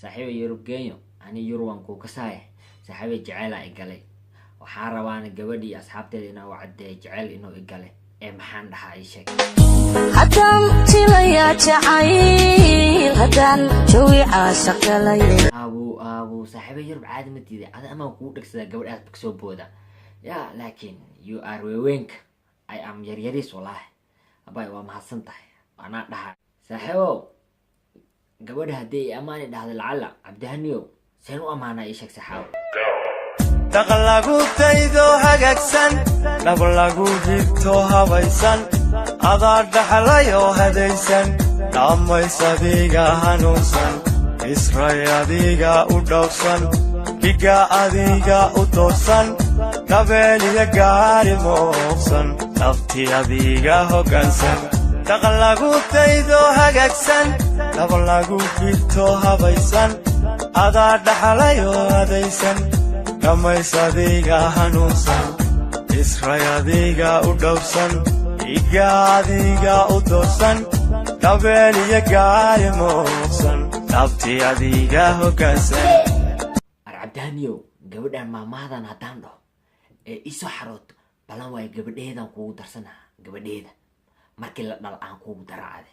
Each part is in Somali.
Saaxiiba Yurub Genyo, ani Yurwan kuu kasaaya. Saaxiiba, jeceelaa i galay. Waxaa rabaana gabadhii asxaabteeda inaa u caddeeyo jeceyl inuu i galay, ee maxaan dhahaa? Ii sheeg. Haddaan jilayaa jacayl, haddaan jawi caashaq galay. Aabu aabu, saaxiiba Yurub, caadi ma diiday ada amaan kugu dhegsadaa gabadhaas kasoo booda ya, laakiin you are weeweenka, I am yaryariis. Wallaahi abay, waa mahadsan tahay. Anaa dhaha, saaxiibow, gabadha haddii ay ammaani dhahdo lacala Cabdihaniyow, seen u ammaanaa? Ii sheeg, saxaawo. Dhaqan lagu daydo hagaagsan, dhab lagu higto habaysan, adaa dhaxlay oo hadaysan, dhammays adiga hanuunsan, isray adiga u dhowrsan, dhiga adiga u doorsan, dhabeeliya gaari mooqsan, dhabti adiga hoggaansan. Dhaqan lagu daydo hagaagsan, dhab lagu higto habaysan, adaa dhaxlay oo hadaysan, dhammays adiga hanuunsan, isray adiga u dhowrsan, dhiga adiga u doorsan, dhabeeliya gaari mooqsan, dhabti adiga hoggaansan. Ar Cabdihaniyow, gabadhan maamahdan haddaan dhaho ee iisoo xarooto, balan waayo, gabadheedan kugu darsanaa. Gabadheeda markii la dhal aan kugu daraacade,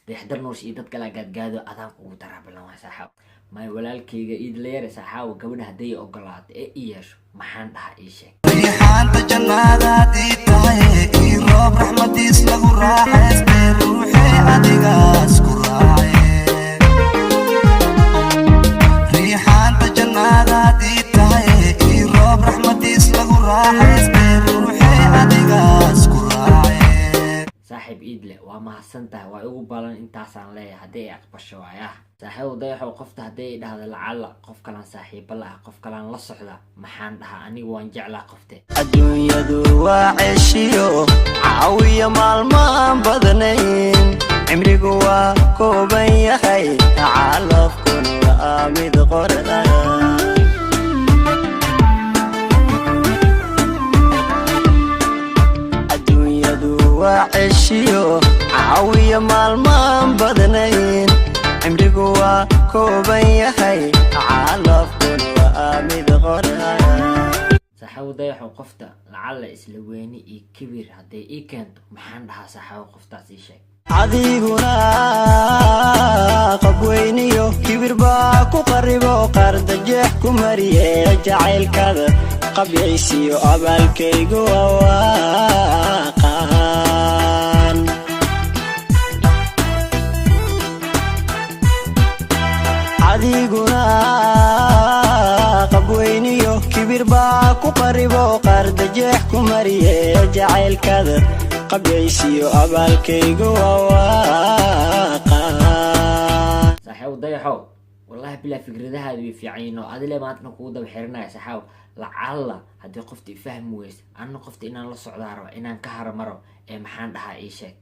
Dayaxdar Nuush iyo dad kala gaadgaado, adaan kugu daraa, balan waa, saaxaaw. May walaalkayga Iidlayare, saaxaawo, gabadha hadday ogolaato ee i yeesho, maxaan dhahaa? Ii sheeg. Riixaanta jannaadaadii tahay, ii roob raxmadiis lagu raaxaystay, ruuxee adigaas ku raace. Riixaanta jannaadaadii tahay, ii roob raxmadiis lagu raaxaystay, ruuxee adigaas ku raace. Saaxiib Iidle, waa mahadsan tahay, waa igu balan. Intaasaan leeyahay, haddii ay aqbasho waayaa. Saaxiibow Dayaxow, qofta hadday i dhahdo lacala qof kalaan saaxiiba la ah, qof kalaan la socda, maxaan dhahaa? Anigu waan jeclaa qofte. Adduunyadu waa ceshiyo caawiya maalmaan badnayn, cimrigu waa kooban yahay, calafkuna waa mid qoran. Adduunyadu waa ceshiyo caawiya maalmaan badnayn, cimrigu waa kooban yahay, calafkuna waa mid qoran. Saaxiibow Dayaxow, qofta lacala isla weyni iyo kibir hadday ii keento, maxaan dhahaa? Saaxiibow, qoftaas ii sheeg. Adiguna qabweyniyo kibir baa ku qaribo, qardajeex ku mariye, jacaylkada qabyaysiyo abaalkaygu wawaaqaan. Adiguna qabweyniyo kibir baa ku qaribo, qardajeex ku mariye, jacaylkada qabyaysiyo abaalkaygu wawaaqaan. Saaxiibow Dayaxow, wallahi bilaa, fikradahaadu way fiican yihiin oo adile maantana kugu daba xiranaya. Saxaaw, lacalla haddii qofta ifahmi weysa, anna qofta inaan la socdaa raba, inaan ka haro maro, ee maxaan dhahaa? Ii sheeg.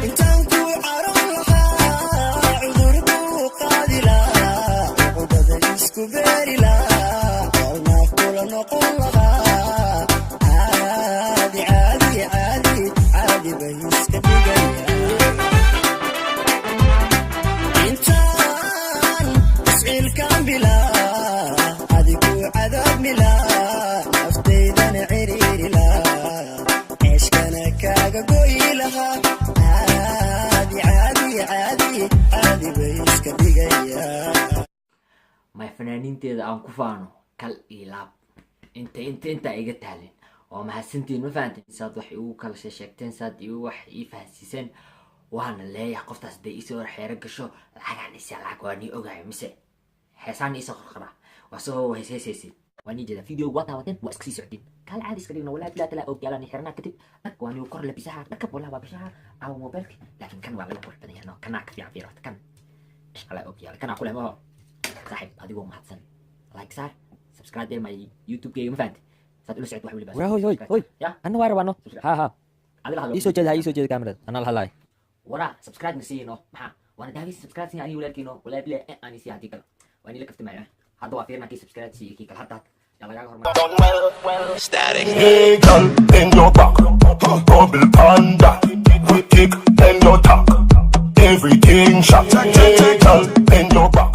Intaan ku caron lahaa, cudur buu qaadi lahaa, cuqubada isku beeri lahaa, colna kula noqon lahaa, caadi caadi caadi caadi bay iska dhigaya. Intaan isciilkaan bilaa, adigu cadaab milaa, naftaydana ciriiri lahaa, ceeshkana kaaga goyi lahaa, caadi caadi caadi caadi bay iska dhigaya. May fanaaniinteeda aan ku faano, kal iyo laab, inta inta intaa iga taalin. Waa mahadsantiin, ma fahanteen? Saad wax igu kala sheegteen, saad igu wax ii fahansiiseen. Waana leeyahay, qoftaas hadday iisoo xeero gasho, lacagaan isa lacag waa nii ogahay, mise heesaan iisoo qorqoraa, waa soo heesheesaysid. Waa nii jeeda video, waa daawateen, waa iska sii socdeen. Kaal caadi iska dhigno. Walaa bilaa talaa og yaalaan xirnaa kadib dhag waa niu kor labisaha dhakab, walaa waa bishaha awa mobilka, laakiin kan waa laga qurux badan yahay. No, kanaa ka fiican, fiir kan ala og yaala, kanaa kule maho. Saaxiib, adigoo mahadsan, like saar, subscribe my YouTube-kayga, ma fahanti? Saad ula socod wax weliba. Waraa, hoy hoy hoy. Ya. Anna waa rabaa no ha ha. Adila hadlo. Iisoo jeeda, ha, iisoo jeeda kaamirada, anaa la hadlaay. Waraa, subscribe na siino, maxaa waana daawis, subscribe siin aniga walaalkiino, walaa bila aan isii, haddii kale waa nila kaftamaya. Hadda waa fiirna kii subscribe siiyo kii kale, hadda yaa lagaaga hormar. Hey girl, bend your back, bubble panda. Quick tick, bend your tack. Everything shot. Hey girl, bend your back.